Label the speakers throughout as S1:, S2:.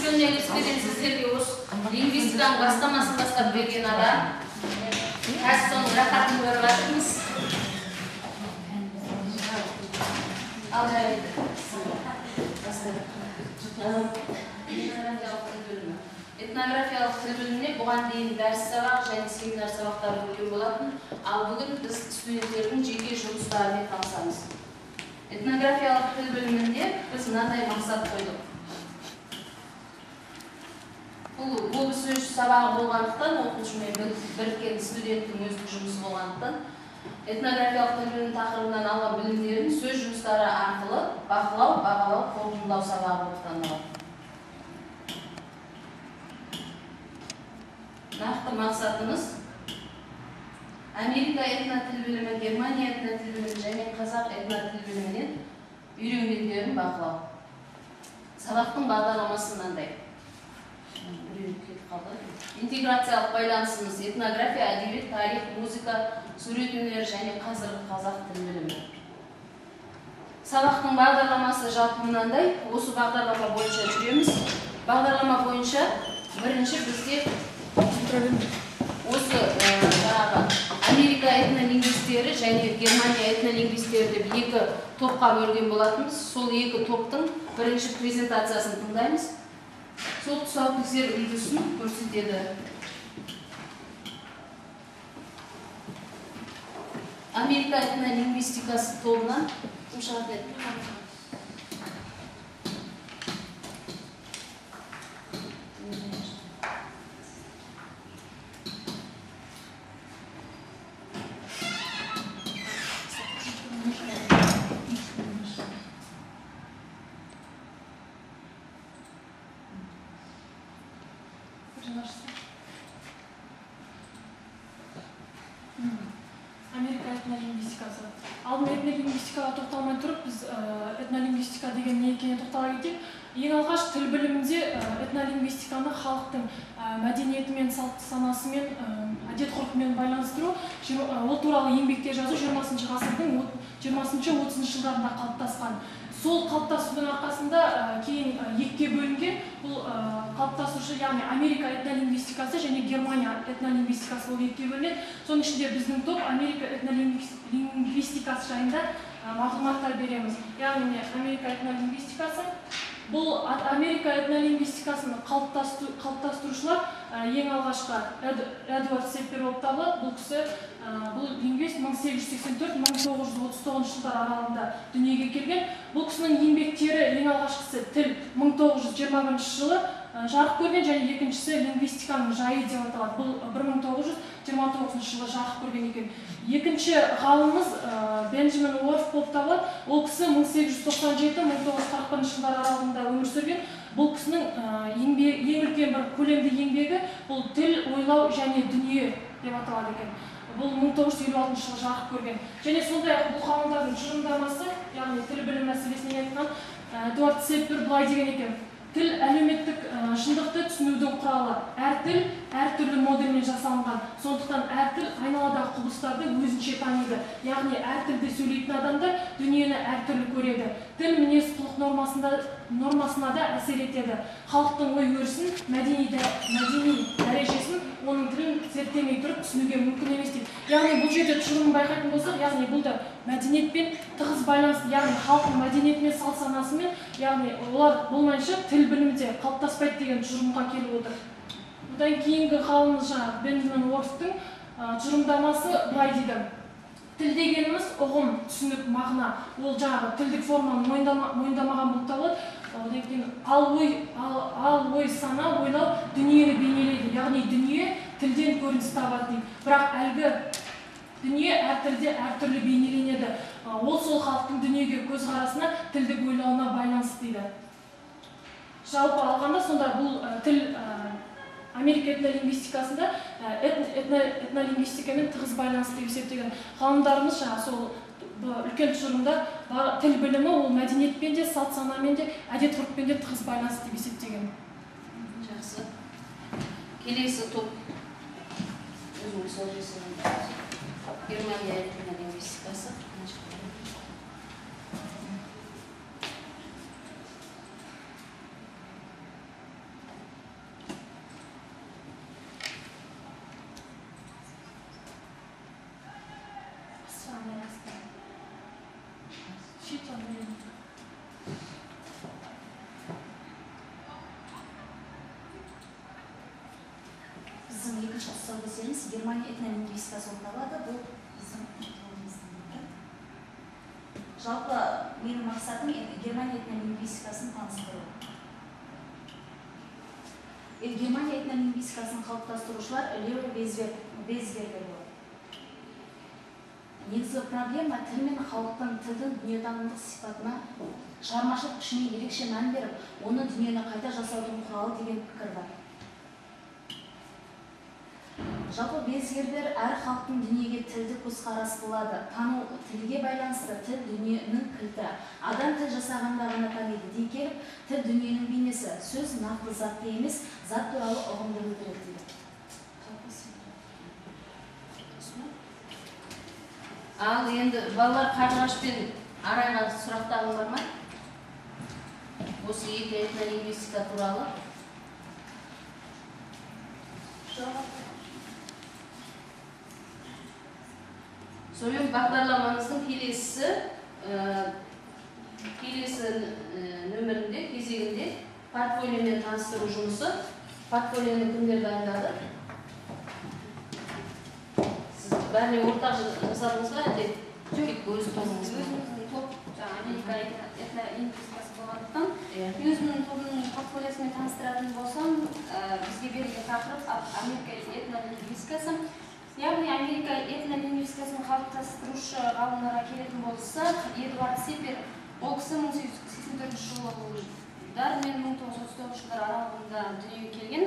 S1: Университеттен сіздерге осы лингвистиканың бастамасын бастап берген адам. Қазір соның рахатын көріп жатырмыз. Ал жарайды. Этнографиялық тіл білімі. Этнографиялық тіл біліміне бұған дейін дәріс сабақ және семинар сабақтары өткен болатын. Ал бүгін біз студенттердің жеке жұмыстарымен танысамыз. Этнографиялық тіл білімінде біз мынандай мақсат қойдық. Бұл облыс сабағы болғандықтан, оқушымен біріккен студенттің өзінің жұмысы болғандықтан, этнографиялық тіл білімі тақырыбынан алған білімдерін сөз жұмыстары арқылы бақылау, бағалау, қорытындылау сабағы болып танылады. Нақты мақсатымыз Америка этнотіл білімі, Германия этнотіл білімі және қазақ этнотіл білімінен үйренгендерін бақылау. Сабақтың бағдарламасы мынандай. Интеграциялық байланысымыз этнография, әдебиет, тарих, музыка, сурет өнері және қазіргі қазақ тіл білімі. Сабақтың бағдарламасы жалпы мынандай. Осы бағдарлама бойынша жүреміз. Бағдарлама бойынша бірінші бізде осы жаңағы Америка этнолингвистері және Германия этнолингвистері деп екі топқа бөлген болатынбыз. Сол екі топтың бірінші презентациясын тыңдаймыз. Сол тұсаукесер үлгісін көрсетеді. Америка этнолингвистикасы тобынан кім шығатын еді?
S2: Америка этнолингвистикасы. Алдымен этнолингвистикаға тоқталмай тұрып, біз этнолингвистика деген не екеніне тоқтала кетейік. Ең алғаш тіл білімінде этнолингвистиканы халықтың мәдениетімен, салт санасымен, әдет ғұрпымен байланыстыру, ол туралы еңбектер жазу 20-шы ғасырдың 20-30 жылдарында қалыптасқан. Сол қалыптасудың арқасында кейін екіге бөлінген бұл қалыптасушы, яғни Америка этнолингвистикасы және Германия этнолингвистикасы болып екіге бөлінеді. Соның ішінде біздің топ Америка этнолингвистикасы жайында мағлұматтар береміз. Яғни Америка этнолингвистикасы, бұл Америка этнолингвистикасын қалыптастырушылар ең алғашқы Эдвард Сеппер болып табылады. Бұл кісі, бұл лингвист 1884-1939 жылдар аралығында дүниеге келген. Бұл кісінің еңбектері ең алғашқысы тіл 1921 жылы жарық көрген және екіншісі лингвистиканың жайы деп аталады. Бұл 1929 жылы жарық көрген екен. Екінші ғалымымыз Бенджамин Уорф болып табылады. Ол кісі 1897-1941 жылдар аралығында өмір сүрген. Бұл кісінің ең үлкен бір көлемді еңбегі бұл тіл, ойлау және дүние деп аталады екен. Бұл 1956 жылы жарық көрген. Және сондай-ақ бұл ғалымдардың тұжырымдамасы, яғни тіл білім мәселесіне айтқан Эдуард Сеппер былай деген екен: тіл әлеуметтік шындықты түсінудің құралы. Әр тіл әртүрлі модельмен жасалынған. Сондықтан әр тіл айналадағы құбылыстарды өзінше таниды. Яғни әр тілде сөйлейтін адамдар дүниені әртүрлі көреді. Тіл мінез құлық нормасына да әсер етеді. Халықтың ой өрісін, мәдени дәрежесін оның тілін зерттемей тұрып түсінуге мүмкін емес дейді. Яғни бұл жерде тұжырымын байқайтын болсақ, яғни бұл да мәдениетпен тығыз байланысты, яғни халықтың мәдениетімен, салт санасымен, яғни олар болмайынша тіл білімі де қалыптаспайды деген тұжырымға келіп отыр. Одан кейінгі ғалымымыз жаңағы Бенджамин Уорфтың тұжырымдамасы былай дейді: тіл дегеніміз ұғым, түсінік, мағына. Ол жаңағы тілдік форманы мойындамаған болып табылады. Одан кейін ал ой сана, ойлау дүниені бейнелейді. Яғни дүние тілден көрініс табады дейді. Бірақ әлгі дүние әр тілде әртүрлі бейнеленеді. Ол сол халықтың дүниеге көзқарасына, тілдік ойлауына байланысты дейді. Жалпы алғанда сонда бұл тіл Америка этнолингвистикасында этнолингвистикамен тығыз байланысты деп есептеген ғалымдарымыз жаңа сол үлкен тұжырымда тіл білімі ол мәдениетпен де, салт санамен де, әдет ғұрыппен де тығыз байланысты деп есептеген.
S1: Жақсы. Келесі топ өзіңіз сол Германия этнолингвистикасы.
S3: еңбектеріміз Германия этнолингвистикасы болып табылады. Бұл біздің тобымыздың беті. Жалпы менің мақсатым Германия этнолингвистикасын таныстыру. Германия этнолингвистикасын қалыптастырушылар Лео Вейсгербер болады. Негізгі проблема тіл мен халықтың тілдің дүниетанымдық сипатына, шығармашылық күшіне ерекше мән беріп, оны дүниені қайта жасаудың құралы деген пікір бар. Жалпы Вейсгербер әр халықтың дүниеге тілдік көзқарасы болады. Тану тілге байланысты, тіл дүниенің кілті. Адам тіл жасағанда ғана таниды дей келіп, тіл дүниенің бейнесі, сөз нақты затты емес, зат туралы ұғымды білдіреді дейді.
S1: Ал енді балалар, Қарлығаш пен Арайға сұрақтарың бар ма? Осы екі этнолингвистика туралы.
S3: Жоқ.
S1: Сонымен бағдарламамыздың келесі нөмірінде, кезегінде портфолиомен таныстыру жұмысы. Портфолионы кімдер дайындады? Сіз бәріне ортақ жасадыңыз ба, әлде тек өз тобыңыз ба?
S4: Өзіміздің топ, жаңа Америка этнолингвистикасы болғандықтан, мен өзімнің тобымның портфолиосымен таныстыратын болсам, бізге берілген тақырып Америка этнолингвистикасы. Яғни Америка этнолингвистикасын қалыптастырушы ғалымдарға келетін болсақ, Эдуард Сипер, ол кісі 1884 жылдар мен 1939 жылдар аралығында дүниеге келген.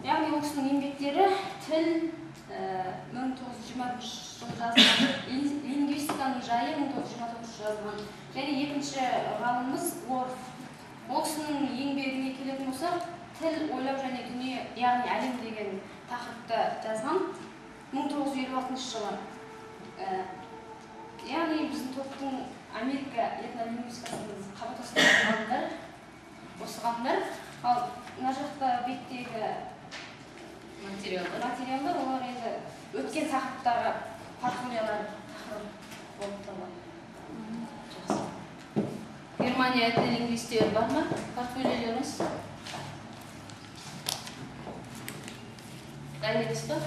S4: Яғни ол кісінің еңбектері тіл 1921 жылы жазылған, лингвистиканың жайы 1929 жылы жазылған. Және екінші ғалымымыз Уорф. Ол кісінің еңбегіне келетін болсақ, тіл, ойлау және дүние, яғни әлем деген тақырыпты жазған 1956 жылы. Яғни біздің топтың Америка этнолингвистикасын қалыптастырған ғалымдар осы ғалымдар. Ал мына жақта беттегі материалдар, олар енді өткен тақырыптағы портфолиолар тақырып болып табылады.
S1: Жақсы. Германия этнолингвистері бар ма портфолиолеріңіз? Дайын емес па?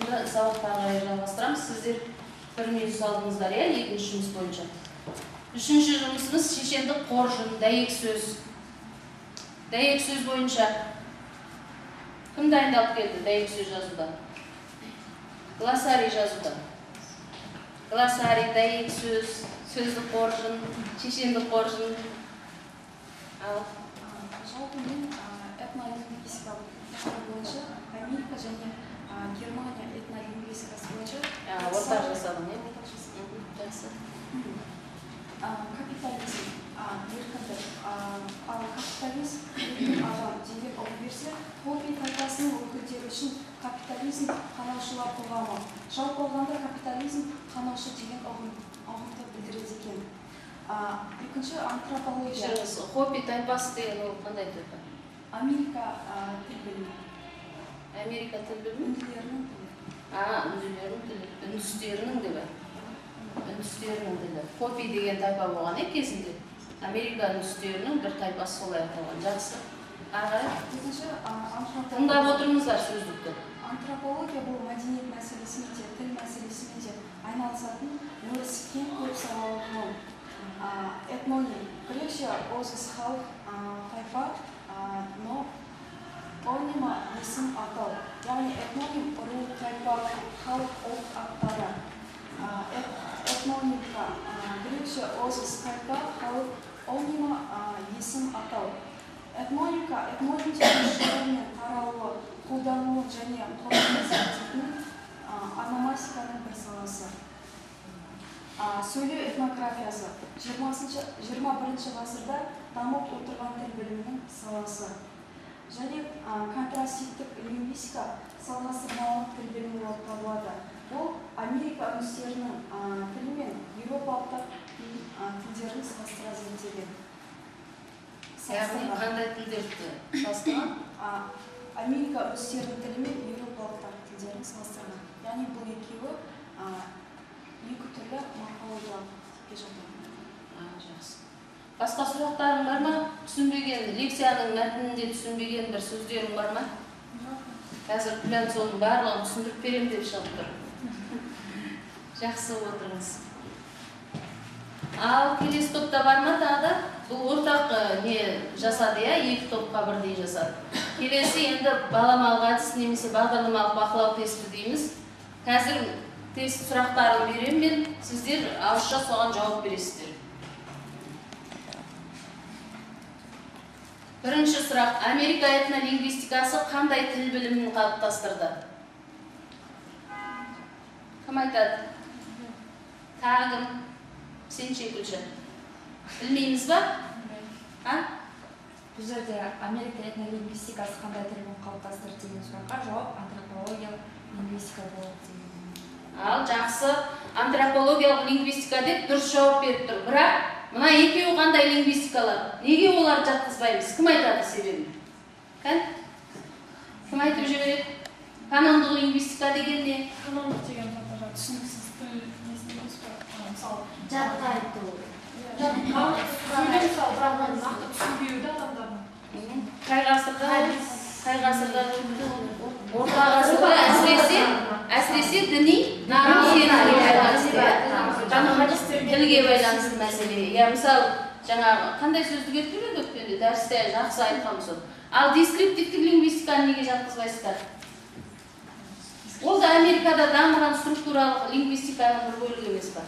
S1: Онда сабақты ары қарай жалғастырамыз. Сіздер бір минут алдыңыздар, иә, екінші жұмыс бойынша. Үшінші жұмысымыз шешендік қоржын, дәйек сөз. Дәйек сөз бойынша кім дайындалып келді дәйек сөз жазуда? Глоссарий жазуда. Глоссарий, дәйек сөз, сөздік қоржын, шешендік қоржын. Ал.
S5: Жалпы мен этнолингвистика бойынша Америка және Германия этнолингвистикасы бойынша
S1: ортақ жасадың, иә? Жақсы.
S5: Капитализм, еркіндік. Ал капитализм еркін адам деген ұғым берсе, Хопи тайпасының өкілдері үшін капитализм қанаушылар қоғамы. Жалпы алғанда капитализм қанаушы деген ұғымды білдіреді екен. Екінші антропология.
S1: Хопи тайпасы деген ол қандай тайпа?
S5: Америка тіл білімі.
S1: Америка тіл білімі?
S5: Үнділерінің тілі.
S1: Үнділерінің тілі. Үндістерінің тілі. Үндістерінің тілі. Хопи деген тайпа болған кезінде. Америка үндістерінің бір тайпасы солай аталған. Жақсы. Ары қарай.
S5: Екінші антропология.
S1: Тыңдап отырыңыздар сөздікті.
S5: Антропология бұл мәдениет мәселесімен де, тіл мәселесімен де айналысатын өрісі кең көп салалы ғылым. Этноним. Грекше озис халық, тайпа, но онима есім атау. Яғни этноним ру, тайпа, халық, ұлт аттары. Этнонимка грекше озис тайпа, халық, онима есім атау. Этнонимка этнонимдердің шығуы мен таралуы, қолданылуын және құрылымын зерттейтін ономастиканың бір саласы. Сөйлеу этнографиясы 21 ғасырда дамып отырған тіл білімінің саласы. Және контрастивтік лингвистика салғастырмалы тіл білімі болып табылады. Ол Америка үндістерінің тілі мен еуропалықтар тілдерін салыстыра зерттеген.
S1: Яғни қандай тілдерді салыстырған?
S5: Америка үндістерінің тілі мен еуропалықтар тілдерін салыстырған. Яғни бұл екеуі екі түрлі морфологиялық типке жатады.
S1: Жақсы. Басқа сұрақтарың бар ма? Түсінбеген, лекцияның мәтінінде түсінбеген бір сөздерің бар ма? Қазір Күлән соның барлығын түсіндіріп беремін деп шығып тұр. Жақсы, отырыңыз. Ал келесі топта бар ма тағы да? Бұл ортақ не жасады, иә? Екі топқа бірдей жасады. Келесі енді баламалық әдіс немесе бағдарламалық бақылау тесті дейміз. Қазір тест сұрақтарын беремін мен, сіздер ауызша соған жауап бересіздер. Бірінші сұрақ. Америка этнолингвистикасы қандай тіл білімін қалыптастырды? Кім айтады? Тағы кім? Сен ше, Күлшат. Білмейміз ба? А?
S6: Бұл жерде Америка этнолингвистикасы қандай тіл білімін қалыптастырды деген сұраққа жауап антропологиялық лингвистика болады деген.
S1: Ал жақсы, антропологиялық лингвистика деп дұрыс жауап беріп тұр. Бірақ мына екеуі қандай лингвистикалар? Неге оларды жатқызбаймыз? Кім айтады себебін? Кән? Кім айтып жібереді? Канондық лингвистика деген не?
S2: Канондық деген түсініксіз тіл несін емес қой. Мысалы,
S3: жатқа айту.
S2: Сөйлем мысалы, бірақ оны нақты түсінбеуді адамдардың.
S1: Қай ғасырда? Қай ғасырда? Орта ғасырда әсіресе діни наным сенімге байланысты. Тілге байланысты мәселе. Я, мысалы, жаңағы қандай сөзді келтіріп едік өткенде дәрісте жақсы айтқанбыз оны. Ал дескриптивтік лингвистиканы неге жатқызбайсыздар? Ол да Америкада дамыған структуралық лингвистиканың бір бөлігі емес па?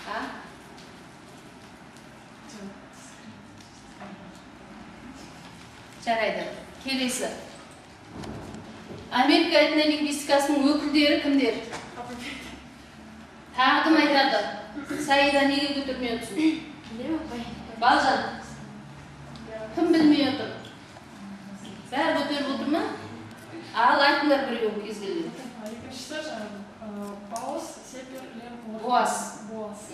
S1: А? Жарайды. Келесі. Америка этнолингвистикасының өкілдері кімдер? Тағы кім айтады? Саида неге көтермей отырсың? Балжан. Кім білмей отыр? Бәрі көтеріп отыр ма? Ал айтыңдар біреуін кез келген.
S2: Екіншісі жаңағы Бауыз, Сепер, Лем,
S1: Боас.
S2: Боас.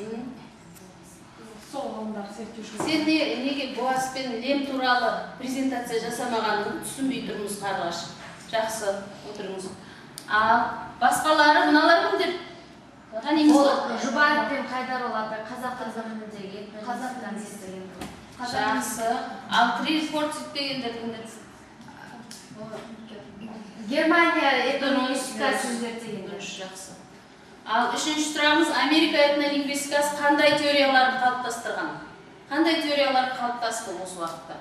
S2: Сол ғалымдар зерттеушілер.
S1: Сен неге Боас пен Лем туралы презентация жасамағаныңды түсінбей тұрмыз, Қарлығаш. Жақсы, отырыңыз. Ал басқалары мыналар кімдер? Танимыз ба?
S3: Жұбаев пен Қайдарұлы апай қазақ тіліндегі қазақ тілін зерттеген.
S1: Жақсы. Ал Трильфорд дегендер кімдер?
S3: Германия этнолингвистикасын зерттеген.
S1: Жақсы. Ал үшінші сұрағымыз, Америка этнолингвистикасы қандай теорияларды қалыптастырған? Қандай теориялар қалыптасты осы уақытта?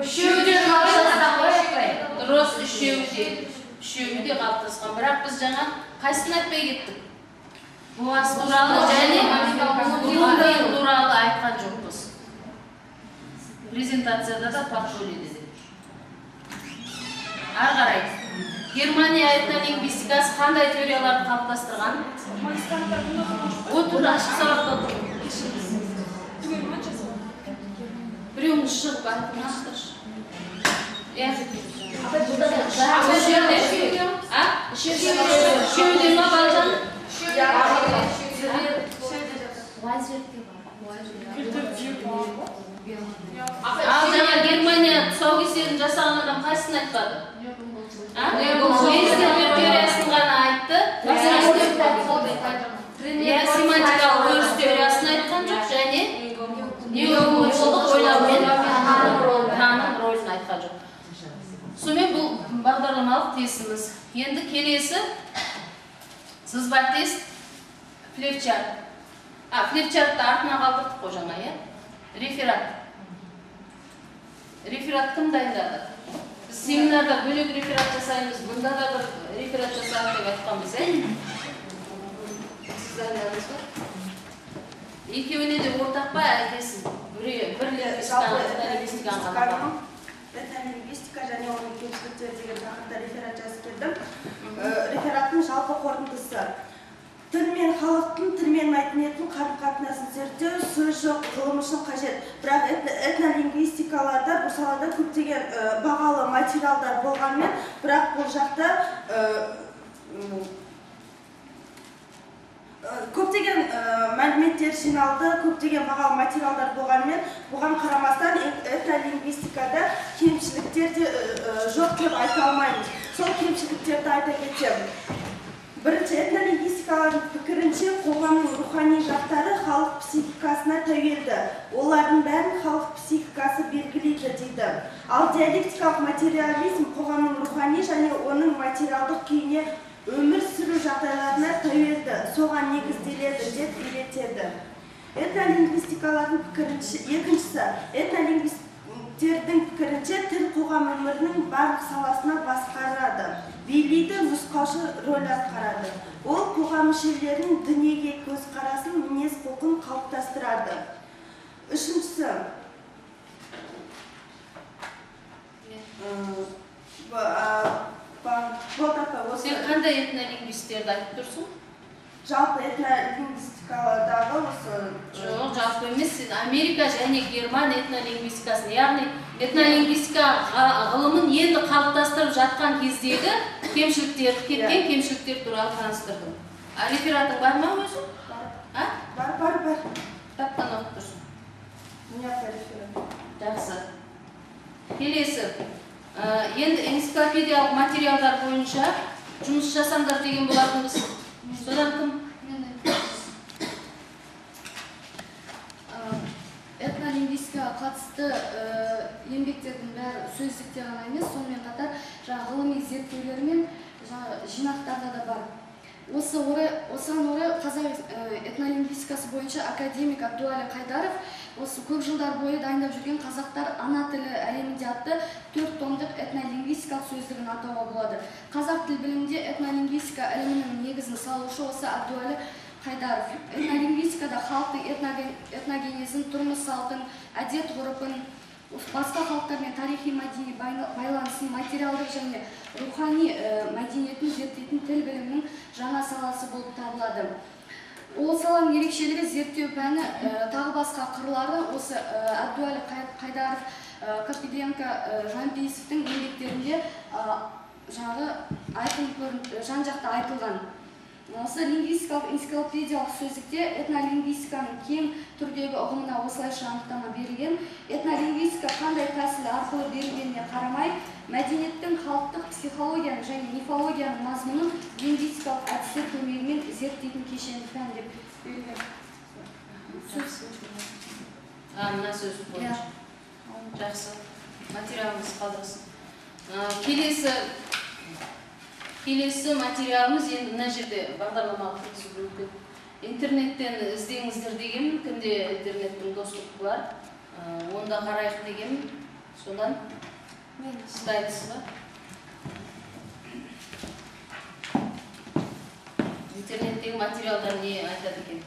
S1: Үшеуі де қалыптасқан ғой, апай. Дұрыс, үшеуі де. Үшеуі де қалыптасқан. Бірақ біз жаңа қайсысын айтпай кеттік? Боас туралы және Блумберг туралы айтқан жоқпыз. Презентацияда да портфолиоде де. Ары қарай. Германия этнолингвистикасы қандай теорияларды қалыптастырған?
S2: Магистранттар бұнда тұрған жоқ.
S1: Отыр, ашық сабақта отыр.
S2: Түгел ма жазылған?
S1: Біреуіңіз шығып айтыңыздаршы. Иә.
S3: Апай, бұнда да
S1: Үшеуде. А? Үшеуде ма, Балжан? Ал жаңа Германия тұсаукесерін жасаған адам қайсысын айтпады? Лейстерберг теориясын ғана айтты. Семантикалық өріс теориясын айтқан жоқ және неогуманистік ойлау мен таным рөлін айтқан жоқ. Сонымен бұл бағдарламалық тестіміз. Енді келесі сызба тест флипчарт. Флипчартты артына қалдырдық қой жаңа, иә? Реферат. Реферат кім дайындады? Біз семинарда бөлек реферат жасаймыз, бұнда да бір реферат жасайық деп айтқанбыз, иә? Сіз дайындадыңыз ба? Екеуіне де ортақ па, әлде сіз бір
S7: этнолингвистика және оның кемшіліктері деген тақырыпта реферат жазып келдім. Рефераттың жалпы қорытындысы: тіл мен халықтың, тіл мен мәдениеттің қарым-қатынасын зерттеу сөз жоқ ғылым үшін қажет. Бірақ этнолингвистикаларда бұл салада көптеген бағалы материалдар болғанмен, бірақ бұл жақта көптеген мәліметтер жиналды, көптеген бағалы материалдар болғанымен, бұған қарамастан этнолингвистикада кемшіліктер де жоқ деп айта алмаймыз. Сол кемшіліктерді айта кетемін. Бірінші, этнолингвистикалардың пікірінше, қоғамның рухани жақтары халық психикасына тәуелді. Олардың бәрін халық психикасы белгілейді дейді. Ал диалектикалық материализм қоғамның рухани және оның материалдық күйіне, өмір сүру жағдайларына тәуелді, соған негізделеді деп үйретеді. Этнолингвистикалардың пікірінше, екіншісі, этнолингвистердің пікірінше, тіл қоғам өмірінің барлық саласына басқарады, билейді, нұсқаушы рөл атқарады. Ол қоғам мүшелерінің дүниеге көзқарасын, мінез құлқын қалыптастырады. Үшіншісі,
S1: сен қандай этнолингвистерді айтып тұрсың?
S7: Жалпы этнолингвистикадағы осы...
S1: Жоқ, жалпы емес, сен Америка және Герман этнолингвистикасын, яғни этнолингвистика ғылымын енді қалыптастырып жатқан кездегі кемшіліктер, кеткен кемшіліктер туралы таныстырдың. А рефератың бар ма өзі? Бар.
S7: Бар, бар, бар.
S1: Кітаптан оқып тұрсың.
S7: Міне реферат.
S1: Жақсы. Келесі. Енді энциклопедиялық материалдар бойынша жұмыс жасаңдар деген болатынбыз. Содан кім?
S8: Этнолингвистикаға қатысты еңбектердің бәрі сөздікте ғана емес, сонымен қатар жаңағы ғылыми зерттеулер мен жинақтарда да бар. Осыған орай қазақ этнолингвистикасы бойынша академик Абдуәлі Қайдаров осы көп жылдар бойы дайындап жүрген «Қазақтар ана тілі әлемінде» атты 4 томдық этнолингвистикалық сөздігін атауға болады. Қазақ тіл білімінде этнолингвистика ілімінің негізін салушы осы Абдуәлі Қайдаров. Этнолингвистикада халықтың этногенезін, тұрмыс салтын, әдет ғұрпын, басқа халықтармен тарихи мәдени байланысын, материалдық және рухани мәдениетін зерттейтін тіл білімінің жаңа саласы болып табылады. Ол саланың ерекшелігі зерттеу пәні тағы басқа қырлары осы Абдуәлі Қайдаров, Капиленко, Жанпейісовтің еңбектерінде жаңағы айқын жан-жақты айтылған. Осы лингвистикалық энциклопедиялық сөздікте этнолингвистиканың кең түрдегі ұғымына осылайша анықтама берілген. Этнолингвистика қандай тәсіл арқылы берілгеніне қарамай, мәдениеттің, халықтық психологияның және мифологияның мазмұнын лингвистикалық әдістер көмегімен зерттейтін кешенді пән деп берілген.
S1: Мына сөздік бойынша. Жақсы. Материалымыз қалдырсын. Келесі материалымыз енді мына жерде бағдарламаға кіргізу мүмкін. Интернеттен іздеңіздер дегенмін, кімде интернеттің доступы бар, онда қарайық дегенмін. Содан сіз айтасыз ба? Интернеттегі материалдар не айтады екен?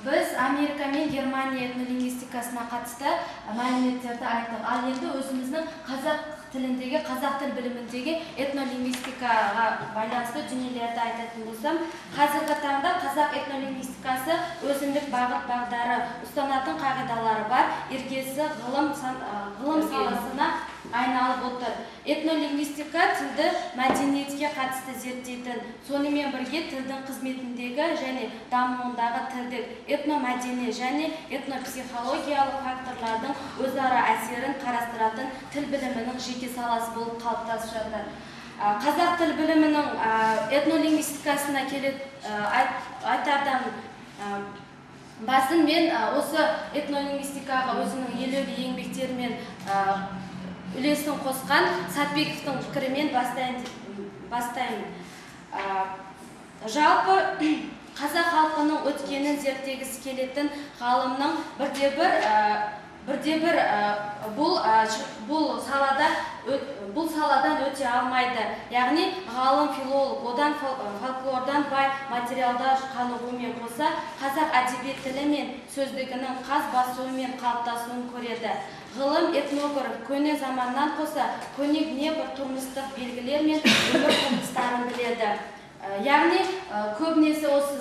S3: Біз Америка мен Германия этнолингвистикасына қатысты мәліметтерді айттық. Ал енді өзіміздің қазақ тіліндегі, қазақ тіл біліміндегі этнолингвистикаға байланысты дүниелерді айтатын болсам, қазіргі таңда қазақ этнолингвистикасы өзіндік бағыт бағдары, ұстанатын қағидалары бар, іргесі ғылым саласына айналып отыр. Этнолингвистика тілді мәдениетке қатысты зерттейтін, сонымен бірге тілдің қызметіндегі және дамуындағы тілдік, этномәдени және этнопсихологиялық факторлардың өзара әсерін қарастыратын тіл білімінің жеке саласы болып қалыптасып жатыр. Қазақ тіл білімінің этнолингвистикасына келет айтардан басын мен осы этнолингвистикаға өзінің елеулі еңбектерімен үлесін қосқан Сатбековтың пікірімен бастаймын. Жалпы қазақ халқының өткенін зерттегісі келетін ғалымның бірде-бір бұл саладан өте алмайды. Яғни ғалым филолог одан фольклордан бай материалдар қанығумен қоса қазақ әдебиет тілі мен сөздігінің қаз басуымен қалыптасуын көреді. Ғылым этнограф көне заманнан қоса көне небір тұрмыстық белгілер мен өмір құбылыстарын біледі. Яғни көбінесе осы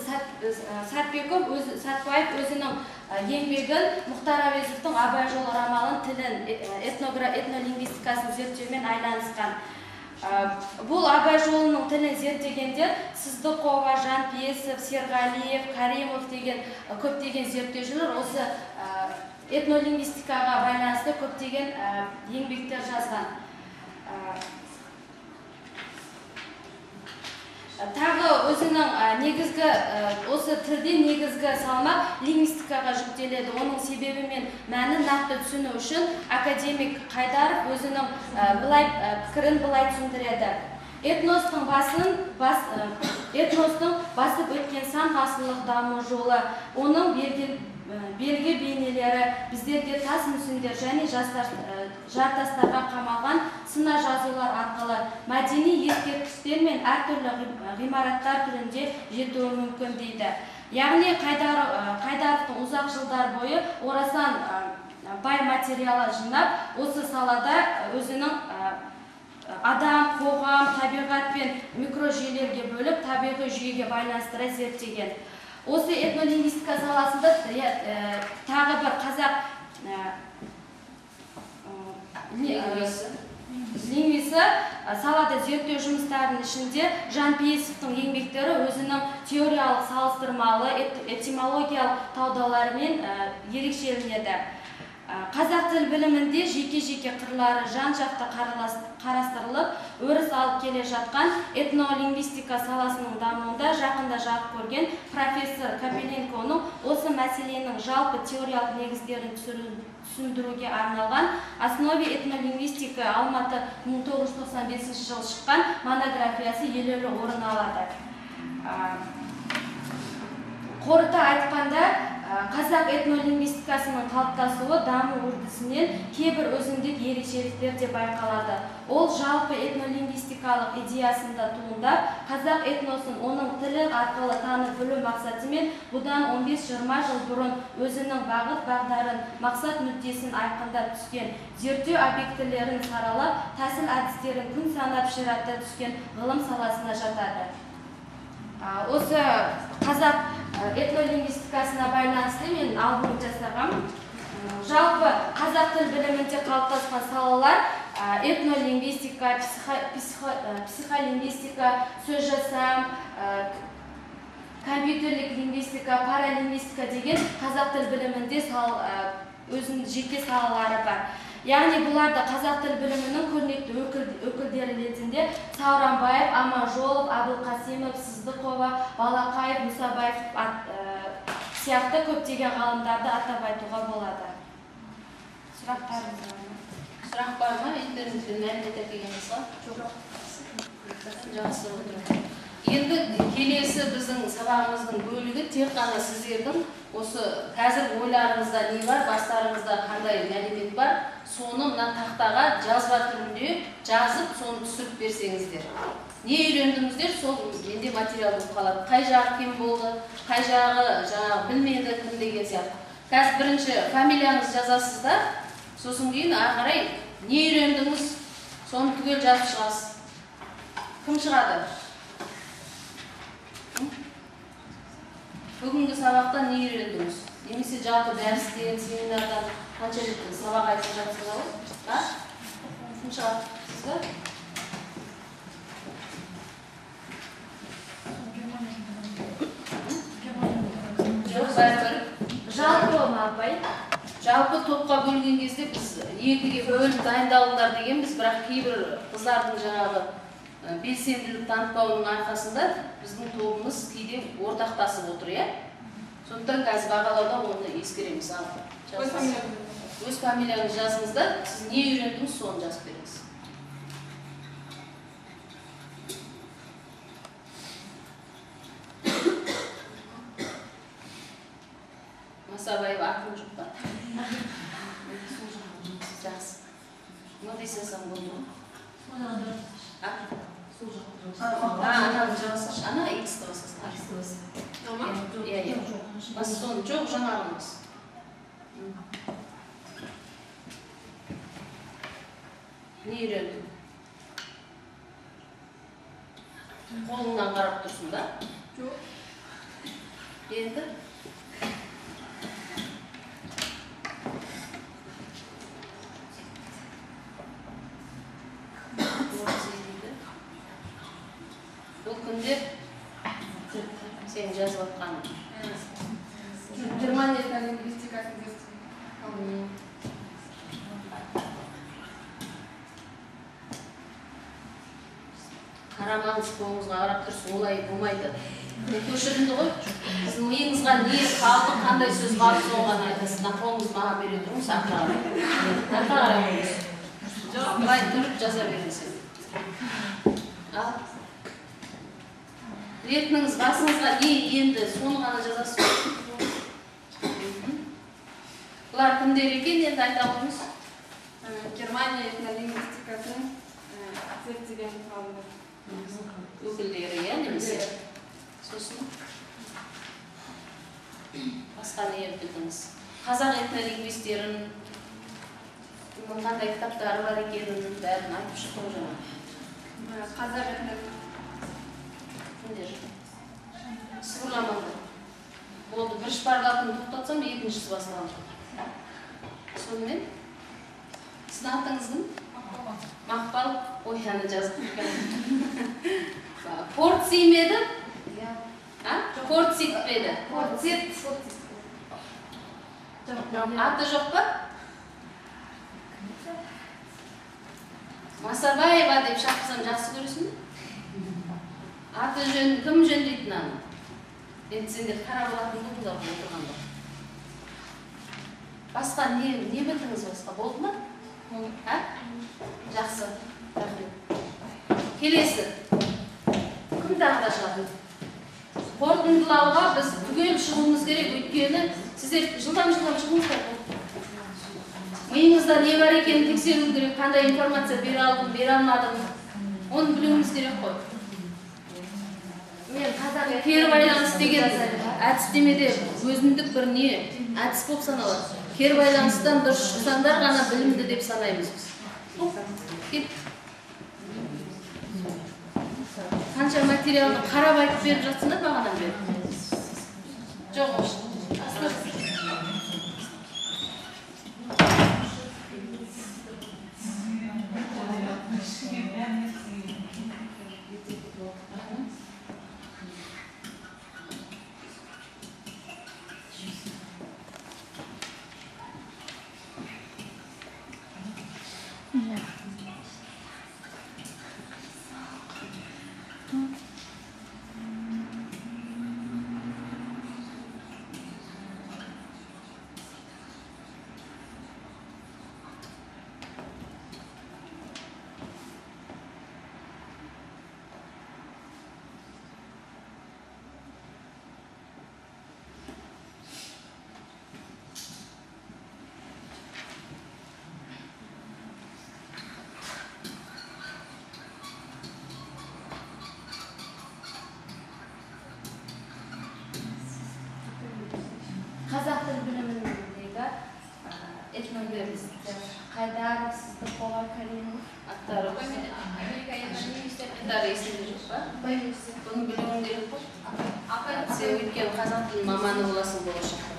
S3: Сатбеков Сатпаев өзінің еңбегін Мұхтар Әуезовтің Абай жолы романын тілін этнолингвистикасын зерттеумен айланысқан. Бұл Абай жолының тілін зерттегендер Сыздықова, Жанпейісов, Серғалиев, Каримов деген көптеген зерттеушілер осы этнолингвистикаға байланысты көптеген еңбектер жазған. Тағы
S4: Өзінің негізгі осы тілде негізгі салмақ лингвистикаға жүктеледі. Оның себебі мен мәнін нақты түсіну үшін академик Қайдаров өзінің пікірін былай түсіндіреді. Этностың басып өткен сан ғасырлық даму жолы, оның белгі бейнелері біздерге тас мүсіндер және жартастарға қамалған сына жазулар арқылы мәдени ескерткіштер мен әртүрлі ғимараттар түрінде жетуі мүмкін дейді. Яғни Қайдаровтың ұзақ жылдар бойы орасан бай материалы жинап, осы салада өзінің адам, қоғам, табиғат пен микрожүйелерге бөліп, табиғи жүйеге байланыстыра зерттеген. Осы этнолингвистика саласында тағы бір қазақ лингвисі салада зерттеу жұмыстарының ішінде Жанпейісовтің еңбектері өзінің теориялық, салыстырмалы, этимологиялық талдауларымен ерекшеленеді. Қазақ тіл білімінде жеке-жеке қырлары жан-жақты қарастырылып, өріс алып келе жатқан этнолингвистика саласының дамуында жақында жарық көрген профессор Копеленконың осы мәселенің жалпы теориялық негіздерін түсіндіруге арналған «Основе этнолингвистика» Алматы 1995 жылы шыққан монографиясы елеулі орын алады. Қорыта айтқанда, қазақ этнолингвистикасының қалыптасуы даму үрдісінен кейбір өзіндік ерекшеліктер де байқалады. Ол жалпы этнолингвистикалық идеясында туындап, қазақ этносын оның тілі арқылы танып білу мақсатымен бұдан 15-20 жыл бұрын өзінің бағыт-бағдарын, мақсат-мүддесін айқындап түскен, зерттеу объектілерін саралап, тәсіл әдістерін күн санап ширата түскен ғылым саласына жатады. Осы қазақ этнолингвистикасына байланысты мен алдын жасағам. Жалпы қазақ тіл білімінде қалыптасқан салалар этнолингвистика, психолингвистика, сөз жасам, компьютерлік лингвистика, паралингвистика деген қазақ тіл білімінде өзінің жеке салалары бар. Яғни бұларды қазақ тіл білімінің көрнекті өкілдері ретінде Сауранбаев, Аманжолов, Абылқасимов, Сыздықова, Балақаев, Мұсабаев сияқты көптеген ғалымдарды атап айтуға болады. Сұрақтарыңыз бар ма?
S1: Сұрақ бар ма? Интернеттен мәлімет әкелген қызға? Жоқ. Жақсы отыр. Енді келесі біздің сабағымыздың бөлігі тек қана сіздердің осы қазір ойларыңызда не бар, бастарыңызда қандай мәлімет бар, соны мына тақтаға жазба түрінде жазып, соны түсіріп берсеңіздер. Не үйрендіңіздер, сол менде материал болып қалады. Қай жағы кем болды, қай жағы жаңағы білмеді, кім деген сияқты. Қазір бірінші фамилияңызды жазасыз да, сосын кейін ары қарай не үйрендіңіз, соны түгел жазып шығасыз. Кім шығады? Бүгінгі сабақтан не үйрендіңіз? Немесе жалпы дәрістен, семинардан қанша рет сабақ айтып жатсыздар ғой? А? Кім шығады? Сіз ба? Жоқ, бәрібір.
S4: Жалпы ма, апай?
S1: Жалпы топқа бөлген кезде біз екіге бөліп дайындалыңдар дегенбіз, бірақ кейбір қыздардың жаңағы белсенділік танытпауының арқасында біздің тобымыз кейде ортақтасып отыр, иә? Сондықтан қазір бағалауда оны ескереміз. Өз фамилияңызды жазыңыз да, сіз не үйрендіңіз, соны жазып беріңіз. Масабаева атың жоқ па? Жақсы. Мындай жазсаң болды ғой. Ананы жазсашы, ана X-ті басасың. Иә, бас соны, жоқ, жаңағын бас. Не үйрендің? Қолыңнан қарап тұрсың ба?
S5: Жоқ.
S1: Енді? Бұл күнде сен жазып жатқаның.
S5: Германия этнолингвистикасын зерттеген.
S1: Қарамаңыз, қолыңызға қарап тұрсын, олай болмайды. Көшірінді ғой. Сіздің миыңызға не қалды, қандай сөз қалды, соны ғана айтасыз. Мына қолыңызды маған бере тұрыңыз, артқа қарай. Артқа қарай қойыңыз. Жоқ, былай тұрып жаза беріңіз. Ал. Білетініңіз басыңызға не енді, соны ғана жазасыз. Бұлар кімдер екен, енді айта қойыңыз.
S5: Германия этнолингвистикасын зерттеген ғалымдар.
S1: Өкілдері, иә, немесе? Сосын? Басқа не білдіңіз? Қазақ этнолингвистерін, қандай кітаптары бар екенін бәрін айтып шықты ғой жаңа.
S5: Қазақ этнолингвистикасы.
S1: Кімдер? Сыбырламаңдар. Болды, бір шпаргалканы тоқтатсам, екіншісі басталады. Сонымен? Сіздің атыңыз кім? Мақпал. Ой, ана жазып кеткен. Портси ме еді? Портсит пе еді? Портсит. Аты жоқ па? Масабаева деп шақырсам жақсы көресің бе? Аты жөн, кім жөндейтін аны? Енді сендер қарап алатын болдыңдар отырғанда. Басқа не білдіңіз басқа? Болды ма? А? Жақсы. Рахмет. Келесі. Кім тағы да шығады? Қорытындылауға біз түгел шығуымыз керек, өйткені сіздер жылдам-жылдам шығыңыздар. Миыңызда не бар екенін тексеру керек, қандай информация бере алдым, бере алмадым. Оны білуіміз керек қой.
S3: Мен қазақ
S1: кері байланыс деген әдістемеде өзіндік бір не әдіс болып саналады. Кері байланыстан дұрыс шықсаңдар ғана білімді деп санаймыз біз. Кет. Қанша материалды қарап айтып беріп жатсыңдар бағанадан бері? Жоқ,
S6: Қазақ тіл біліміндегі этнолингвистер Қайдаров, Сыздықова, Каримов
S1: аттары. Аттары есіңде жоқ па? Бұны білуің керек қой. Сен өйткені қазақ тілінің маманы боласың болашақта.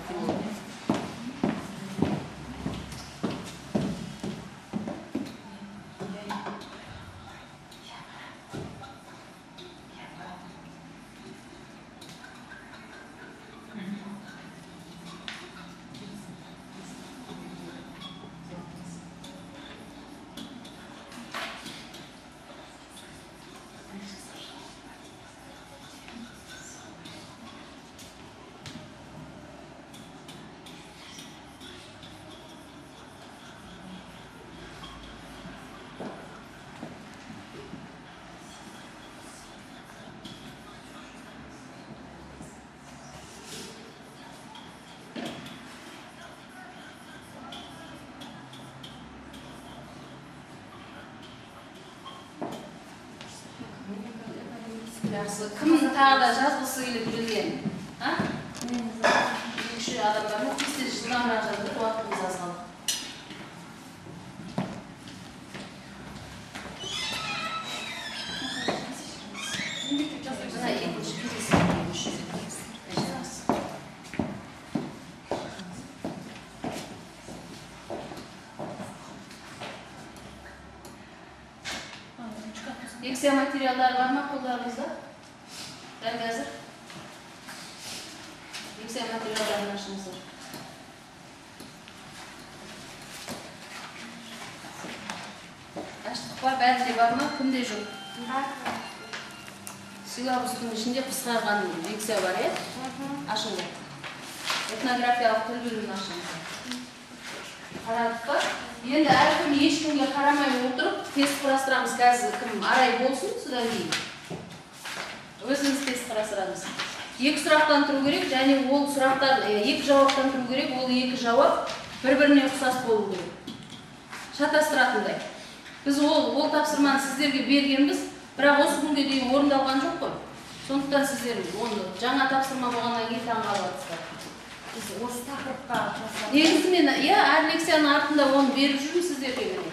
S1: Жақсы. Кім тағы да жазғысы келіп жүрген? А? Екі-үш адам бар ма? Тез-тез жылдамырақ жазып, уақытымыз аз қалды. Мына екінші келесі екінші. Лекция материалдары бар ма қолдарыңызда? Дәл қазір. Лекция материалдарын ашыңыздар. Аштық па? Бәрінде бар ма? Кімде жоқ? Силабустың ішінде қысқарған лекция бар, иә? Ашыңдар. Этнографиялық тіл білімін ашыңыздар. Қарадық па? Енді әркім ешкімге қарамай отырып тест құрастырамыз. Қазір кім Арай болсын, содан кейін өзіміз тест құрастырамыз. Екі сұрақтан тұру керек, және ол сұрақтар екі жауаптан тұру керек, ол екі жауап бір-біріне ұқсас болу керек. Шатастыратындай. Біз ол тапсырманы сіздерге бергенбіз, бірақ осы күнге дейін орындалған жоқ қой. Сондықтан сіздер оны жаңа тапсырма болғаннан кейін таңғалып жатсыздар.
S6: Біз осы тақырыпқа
S1: негізі мен иә әр лекцияның артында оны беріп жүрмін сіздерге. Міне,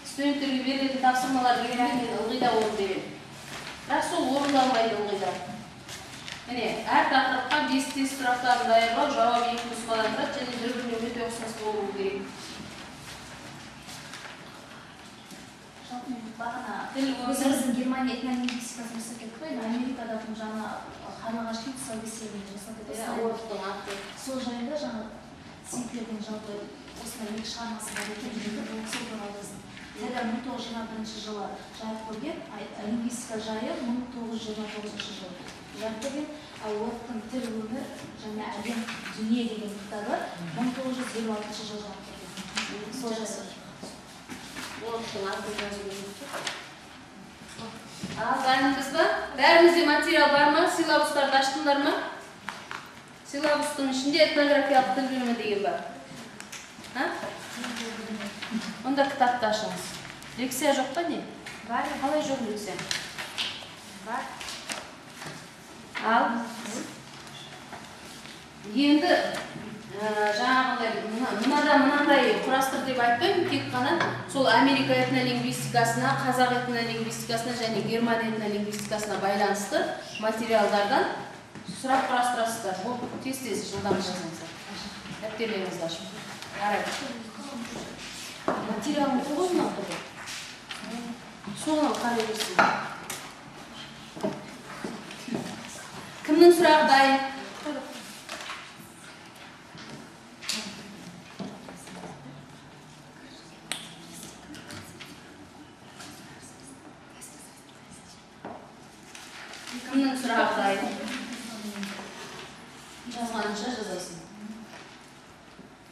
S1: студенттерге берілетін тапсырмалар келгенде мен ылғи да оны беремін. Бірақ сол орындалмайды ылғи да. Міне, әр тақырыпқа 5 тест сұрақтарын даярлау, жауап екі нұсқадан тұрады және бір-біріне өте ұқсас болуы керек.
S3: Жалпы мен бағана өзіміздің Германия этнолингвистикасын жасап кеттік қой, Америкада жаңа Қарлығаштың тұсаукесерін жасап кетті. Сол жайында жаңа Синклердің жалпы осындай екі шығармасы бар екен, сол туралы жаздым. Тілі 1921 жылы жарық көрген, лингвистика жайы 1929 жылы жарық көрген, ал Уорфтың тіл, өмір және әлем, дүние деген кітабы 1956 жылы жарық көрген. Сол жайында.
S1: Уорфтың атын жазу керек. Ал, дайынбыз ба? Бәрімізде материал бар ма? Силабустарды аштыңдар ма? Силабустың ішінде этнографиялық тіл білімі деген бар. Онда кітапты ашыңыз. Лекция жоқ па не?
S6: Бар.
S1: Қалай жоқ лекция?
S6: Бар.
S1: Ал, енді жаңағындай мынада мынандай құрастыр деп айтпаймын, тек қана сол Америка этнолингвистикасына, қазақ этнолингвистикасына және герман этнолингвистикасына байланысты материалдардан сұрақ құрастырасыздар. Бұл тез-тез жылдам жазыңыздар. Дәптерлеріңізді ашып. Арай. Материалын қой мынау тұр. Соны қарай берсін. Кімнің сұрағы дайын? Кімнің сұрағы дайын? Жазғанынша жазасың.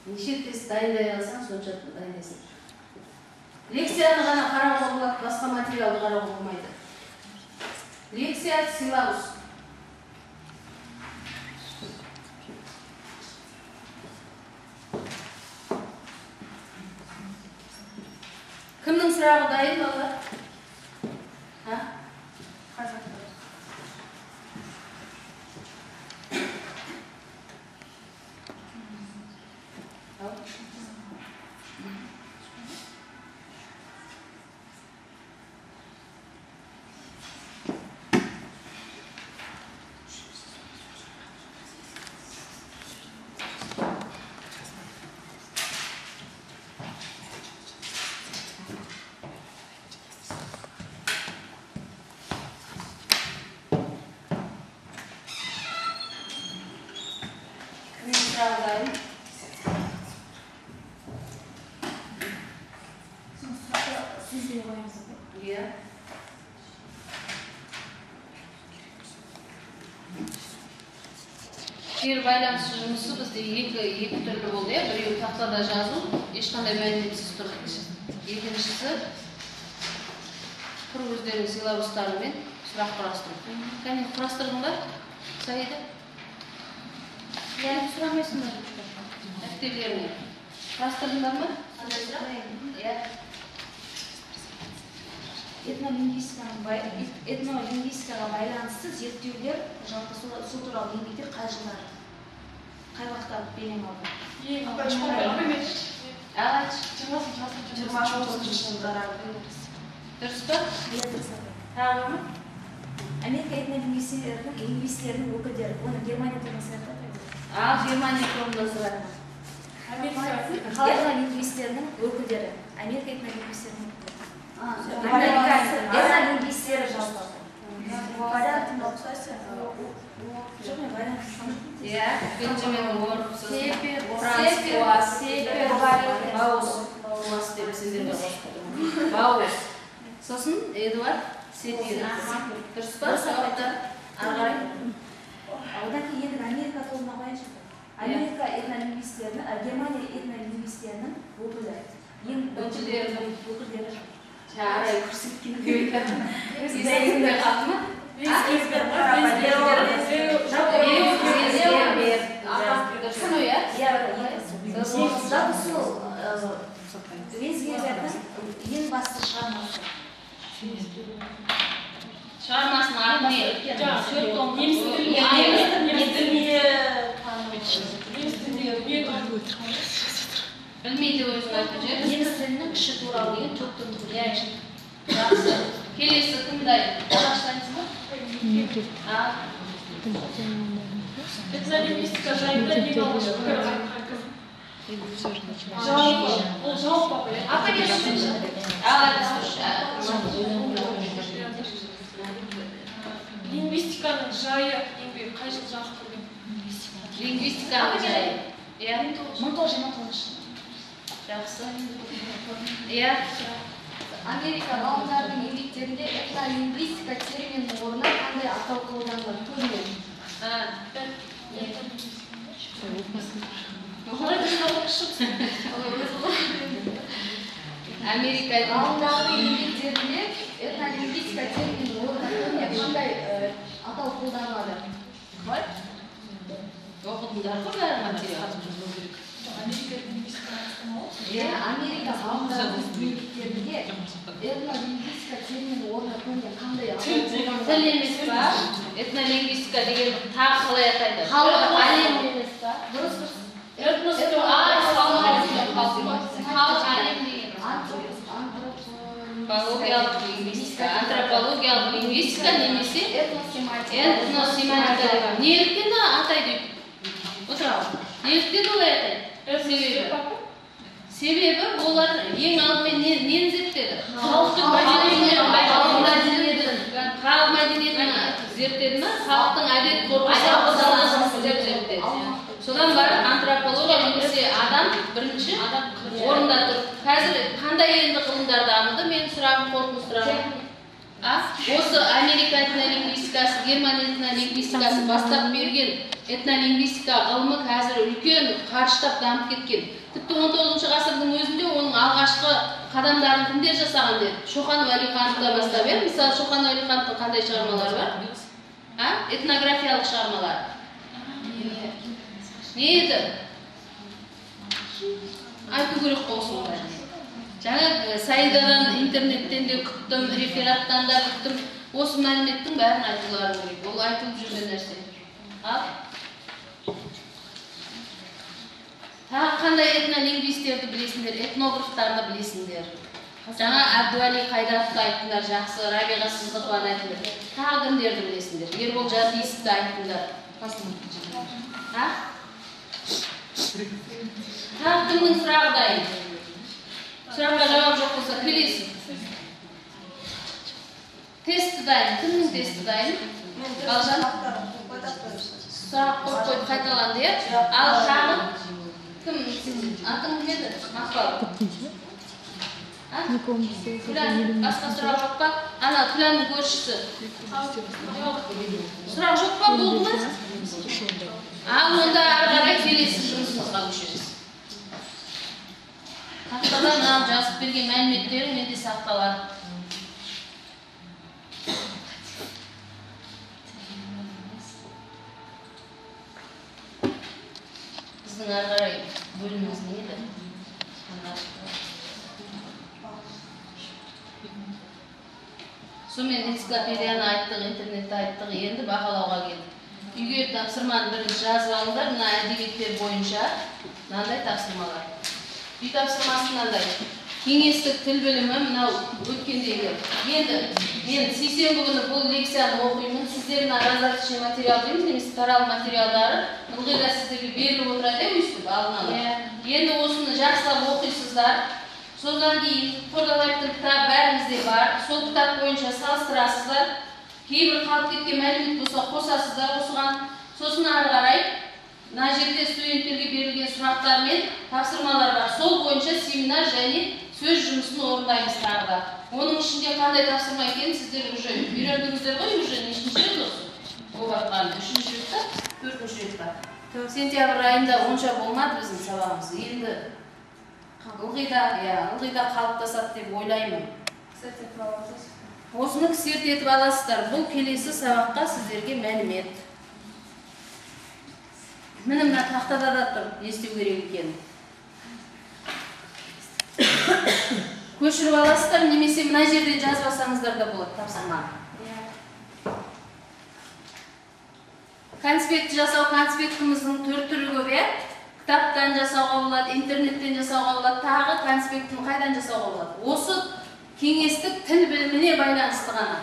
S1: Неше тест дайындай алсаң, сонша дайындайсың. Лекцияны ғана қарауға болады, басқа материалды қарауға болмайды. Лекция, силабус. Кімнің сұрағы дайын, балалар? Ха? Иә. Кері байланыс жұмысы бізде екі түрлі болды, иә? Біреуі тақтада жазу, ешқандай мәліметсіз тұр. Екіншісі құр өздерінің силабустарымен сұрақ құрастыру. Кәне, құрастырдың ба, Саида? Иә, сұрамайсыңдар. Дәптерлеріне. Құрастырдыңдар ма? Қандай сұрақ? Иә.
S3: Этнолингвистикаға байланысты зерттеулер, жалпы сол туралы еңбектер қай жылдары, қай уақытта белең алды?
S1: Дұрыс па?
S3: Иә, дұрыс.
S1: Тағы бар ма?
S3: Америка этнолингвистерінің өкілдері, оны Германия тобынан сұрады.
S1: Ал, Германия тобынан сұрады.
S3: Этнолингвистерінің өкілдері, Америка этнолингвистерінің өкілдері. Этнолингвистері жалпы.
S1: Иә, Бенджамин Уорф, Франц Боас, Баус, Боас деп сендерге қосып. Баус. Сосын Эдуард Сепир. Дұрыс па? Жауаптар ары қарай.
S3: Одан кейін енді Америка тобына қояйыншы. Америка этнолингвистерінің, Германия этнолингвистерінің өкілі. Ең
S1: өкілдерінің
S3: өкілдері.
S1: Арай көрсеткен деп айтады. Есіңде қалды ма? Дұрыс қой, иә?
S3: Иә, жалпы сол Вейсгербердің ең басты шығармасы.
S1: Шығармасының аты не?
S2: Неміс тілінде
S1: білмейді өзің айтып жібер.
S3: Неміс тілінің күші туралы деген 4 томдық.
S1: Жақсы. Келесі кім дайын? Қазақшылайсыз ба?
S2: Этнолингвистика жайында ең алғашқы пікір айтқан кім? Жалпы, ол жалпы апай.
S1: Апай берсінші.
S2: Лингвистиканың жайы еңбегі қай жылы жарық көрген?
S1: Лингвистиканың жайы. Иә.
S3: 1929 жылы.
S1: Жақсы. Иә.
S8: Америка ғалымдарының еңбектерінде этнолингвистика терминінің орнына қандай атау қолданылады? Көбіне.
S1: Америка
S8: ғалымдарының еңбектерінде этнолингвистика терминінің орнына көбіне қандай атау қолданылады?
S1: Қалай? Оқыдыңдар ғой бәрі материал.
S8: Иә, Америка ғалымдарының еңбектерінде этнолингвистика терминінің орнына көбіне қандай атау қолданылады?
S1: Тіл емес па? Этнолингвистика деген тағы қалай атайды?
S8: Халық әлем емес па? Дұрыс, дұрыс.
S2: Этнос
S1: Халық әлем деген. Антропологиялық лингвистика, антропологиялық лингвистика немесе этносемантика. Неліктен атайды өйтіп? Отыра. Неліктен олай атайды? Себебі олар ең алдымен нені зерттеді?
S2: Халықтың мәдениетін,
S1: халық мәдениетін зерттеді ме? Халықтың әдет ғұрпын зерттеді. Содан барып антропология немесе адам бірінші орында тұр. Қазір қандай енді ғылымдар дамыды? Менің сұрағым, қорытынды сұрағым. Осы Америка этнолингвистикасы, Герман этнолингвистикасы бастап берген этнолингвистика ғылымы қазір үлкен қарыштап дамып кеткен. Тіпті 19 ғасырдың өзінде оның алғашқы қадамдарын кімдер жасаған деді? Шоқан Уәлихановтан бастап, иә? Мысалы, Шоқан Уәлихановтың қандай шығармалары бар? Этнографиялық шығармалар. Не еді? Айту керек қой осының бәрін. Жаңа Саидадан интернеттен де күттім, рефераттан да күттім. Осы мәліметтің бәрін айтуларың керек. Ол айтылып жүрген нәрсе. Ал? Тағы қандай этнолингвистерді білесіңдер, этнографтарды білесіңдер? Жаңа Әбдуәли Қайдаровты айттыңдар, жақсы, Рабиға Сыздықованы айттыңдар. Тағы кімдерді білесіңдер? Ербол Жандиісовті айттыңдар. А? Тағы кімнің сұрағы дайын? Сұраққа жауап жоқ болса, келесі. Тесті дайын. Кімнің тесті дайын? Балжан? Сұрақ қойып қойып қайталанды, иә? Ал тағы кім? Атың кім еді? Мақпал. Күлән, басқа сұрақ жоқ па? Ана, Күләннің көршісі. Сұрақ жоқ па? Болды ма? Ал онда ары қарай келесі жұмысымызға көшеміз. Тақтада мынау жазып берген мәліметтерің менде сақталады. Біздің ары қарай бөліміміз не еді? Сонымен энциклопедияны айттық, интернетті айттық, енді бағалауға келдік. Үйге тапсырманы бірінші жазып алыңдар, мына әдебиеттер бойынша мынандай тапсырмалар. Үй тапсырмасы мынандай. Кеңестік тіл білімі мынау өткендегі. Енді мен сейсенбі күні бұл лекцияны оқимын. Сіздер мына раздаточный материал дейміз, немесе таралым материалдары ылғи да сіздерге беріліп отырады өйстіп алдын ала. Енді осыны жақсылап оқисыздар. Содан кейін Қордалаевтың кітабы бәрімізде бар. Сол кітап бойынша салыстырасыздар. Кейбір қалып кеткен мәлімет болса қосасыздар осыған. Сосын ары қарай мына жерде студенттерге берілген сұрақтар мен тапсырмалар бар. Сол бойынша семинар және сөз жұмысын орындаймыз тағы да. Оның ішінде қандай тапсырма екенін сіздер уже үйрендіңіздер ғой, уже нешінші рет осы? Болып жатқан үшінші рет па, төртінші рет па? Сентябрь айында онша болмады біздің сабағымыз. Енді ылғи да, иә, ылғи да қалыптасады деп ойлаймын. Осыны кісерт етіп аласыздар. Бұл келесі сабаққа сіздерге мәлімет. Міне мына тақтада да тұр, не істеу керек екенін. Көшіріп аласыздар, немесе мына жерден жазып алсаңыздар да болады тапсырманы. Конспектті жасау, конспектіміздің төрт түрі көп, иә? Кітаптан жасауға болады, интернеттен жасауға болады, тағы конспектіні қайдан жасауға болады? Осы кеңестік тіл біліміне байланысты ғана.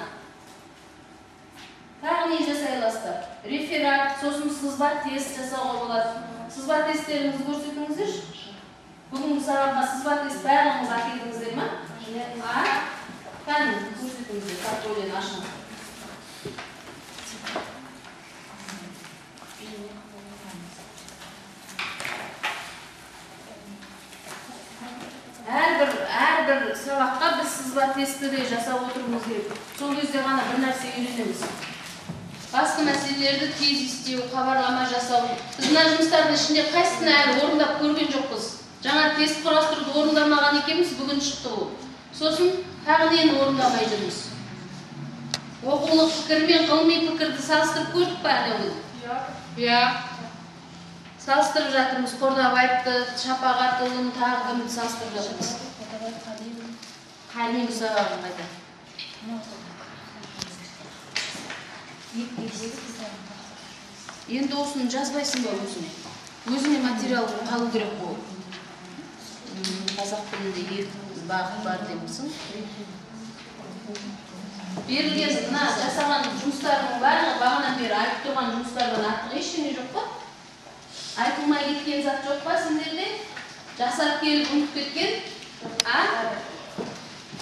S1: Тағы не жасай аласыздар? Реферат, сосын сызба тест жасауға болады. Сызба тесттеріңізді көрсетіңіздерші. Бүгінгі сабаққа сызба тест барлығыңыз әкелдіңіздер ма? Кәне, көрсетіңіздер, портфолионы ашыңыз. Әрбір сабаққа біз сызба тестті де жасап отыруымыз керек. Сол кезде ғана бір нәрсе үйренеміз. Басты мәселелерді тез естеу, хабарлама жасау. Біз мына жұмыстардың ішінде қайсысын әлі орындап көрген жоқпыз. Жаңа тест құрастыруды орындамаған екенбіз, бүгін шықты ол. Сосын тағы нені орындамай жүрміз? Оқулық пікір мен ғылыми пікірді салыстырып көрдік па әлі бүгін? Иә. Салыстырып жатырмыз. Қордабаевты, Шапағатұлын, тағы кімді салыстырып жатырмыз? Қалиев сабағын қайда? Енді осыны жазбайсың ба өзіңе? Өзіңе материал қалу керек қой. Қазақ тілінде екі бағыт бар депсің. Берілген мына жасаған жұмыстарының барлығы бағанадан бері айтып тұрған жұмыстардан артық ештеңе жоқ па? Айтылмай кеткен зат жоқ па сендерде? Жасап келіп ұмытып кеткен? А?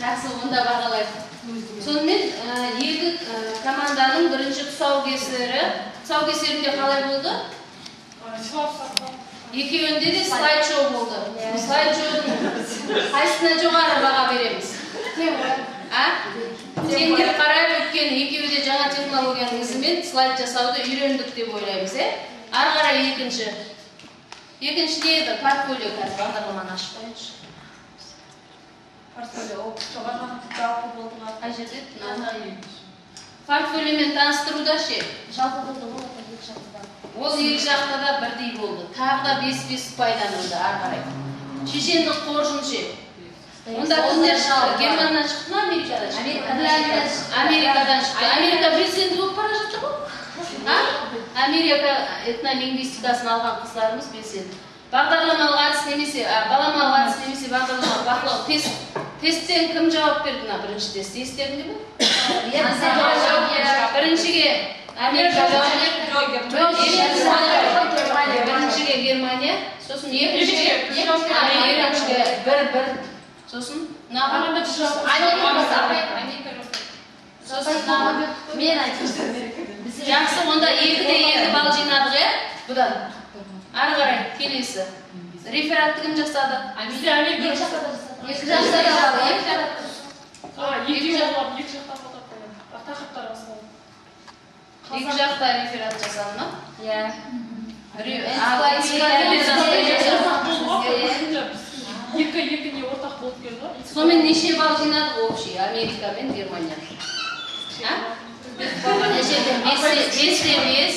S1: Жақсы, онда бағалайық. Сонымен екі команданың бірінші тұсаукесері. Тұсаукесерінде қалай болды? Екеуінде де слайд-шоу болды. Слайд-шоудың қайсысына жоғары баға береміз? А? Тең деп қарайық, өйткені екеуі де жаңа технологияның ізімен слайд жасауды үйрендік деп ойлаймыз, е? Ары қарай екінші. Екінші не еді? Портфолио. Қазір бағдарламаны ашып қояйыншы.
S4: Портфолио ол жоғары жалпы болды ма?
S1: Қай жерде? Портфолиомен таныстыруда ше?
S3: Жалпы болды ғой, екі жақта да.
S1: Ол екі жақта да бірдей болды. Тағы да 5-5 пайдаланылды ары қарай. Шешендік қоржын ше? Онда кімдер шықты? Германнан шықты ма, Америкадан шықты? Америкадан шықты. Америка белсенді болып бара жатыр ғой. Америка этнолингвистикасын алған қыздарымыз белсенді. Бағдарламалық әдіс немесе баламалық әдіс немесе бағдарламалық бақылау тест. Тесттен кім жауап берді мына бірінші тест? Естеріңде ме? Біріншіге Америка жауап берді. Біріншіге Германия, сосын екіншіге бір-бір. Сосын
S3: мен айтып.
S1: Жақсы, онда 2-де 2 балл жинадық, иә? Бұдан. Ары қарай келесі. Рефератты кім жасады?
S2: Бізде Америка
S3: Екі жақта да жасады.
S1: Екі жақта да бар, екі жақта.
S2: Екі жақтан ортақ болды. Тақырыптар басқа.
S1: Екі жақта реферат жасады ма?
S4: Иә.
S2: Екі не ортақ болып келді ғой.
S1: Сонымен неше балл жинадық общий Америка мен Германия? Мына жерде 5-те 5,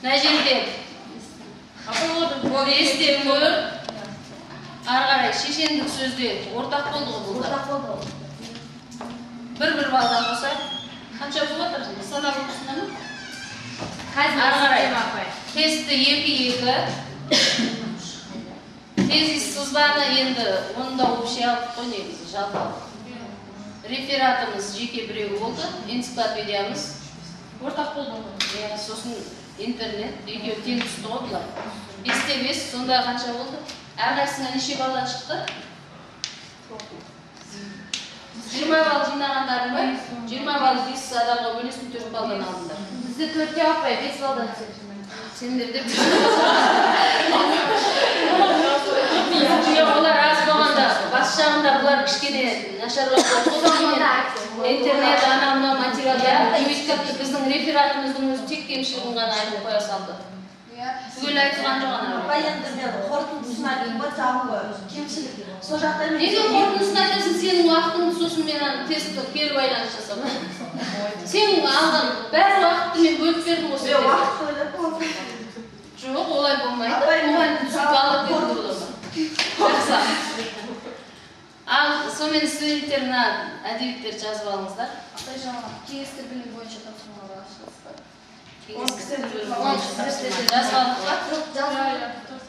S1: мына жерде 5-те 4. Ары қарай шешендік сөзде ортақ болды ғой бұл да.
S3: Ортақ болды.
S1: Бір-бір балдан қосайық. Қанша болып жатыр? Санап отырсыңдар ма?
S4: Қазір
S1: Ары қарай. Тестті 2-2. Тезис сызбаны енді оны да общий алдық қой негізі, жалпы алдық. Рефератымыз жеке біреу болды, энциклопедиямыз
S2: ортақ болды ғой.
S1: Иә, сосын интернет, екеуі тең түсті ғой бұлар. 5-те 5, сонда қанша болды? Әрқайсысына неше балдан шықты? 20 балл жинағандарың ба? 20 балл 5 адамға бөлесің, 4 балдан алдыңдар.
S4: Бізде 4-те апай, 5 балдан түседі.
S1: Сендерде олар аз болғанда басқа Бас жағында бұлар кішкене нашарлау болды. Интернет, ана мына материалдар өйткені біздің рефератымыздың өзі тек кемшілігін ғана айтып қоя салды. Түгел айтылған жоқ ана.
S7: Апай, енді мен қорытындысын айттым ғой, жалпы кемшілік. Сол жақта мен
S1: неге қорытындысын айтасың? Сенің уақытыңды сосын мен ана тестті кері байланыс жасап. Сен алған бәрі уақытты мен бөліп бердім ғой.
S7: Мен уақыт ойлап болдым.
S1: Жоқ, олай болмайды. Мұғалім түсіп алып кетуге болады. Жақсы. Ал сонымен студенттер мына әдебиеттерді жазып алыңыздар.
S8: Апай, жаңа кеңестік білім бойынша тапсырмалар ашасыз ба?
S1: Жазып алдық па?
S8: Жоқ, жазып.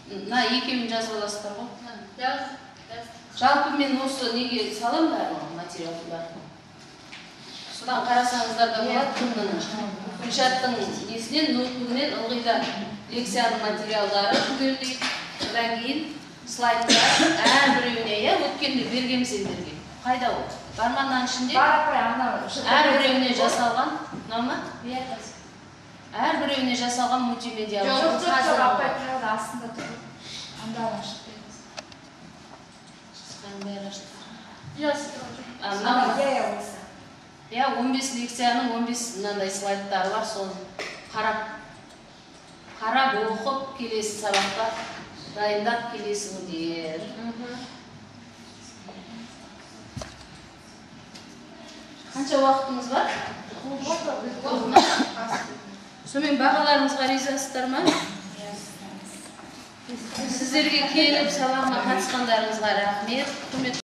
S1: Мына екеуін жазып аласыздар ғой. Жалпы мен осы неге салам барлығын, материалдың барлығын. Содан қарасаңыздар да болады. Гүлшаттың несінен, ноутбугінен ылғи да лекцияның материалдары түгелдей. Содан кейін слайдтар әрбіреуіне, иә, өткенде бергем сендерге. Қайда ол? Бар ма мынаның ішінде?
S6: Бар, апай, анау.
S1: Әрбіреуіне жасалған, мынау ма?
S6: Иә.
S1: Әрбіреуіне жасалған мультимедиалық.
S6: Жоқ, жоқ, жоқ, апай, тағы да астында тұр. Анда ашық беріңіз.
S1: Қандай ашық?
S2: Иә,
S1: мынау.
S6: Иә, осы.
S1: Иә, 15 лекцияның 15 мынандай слайдтары бар, соны қарап оқып, келесі сабақта дайындап келесіңдер. Қанша уақытымыз бар? Сонымен бағаларыңызға ризасыздар ма? Сіздерге келіп сабағыма қатысқандарыңызға рахмет.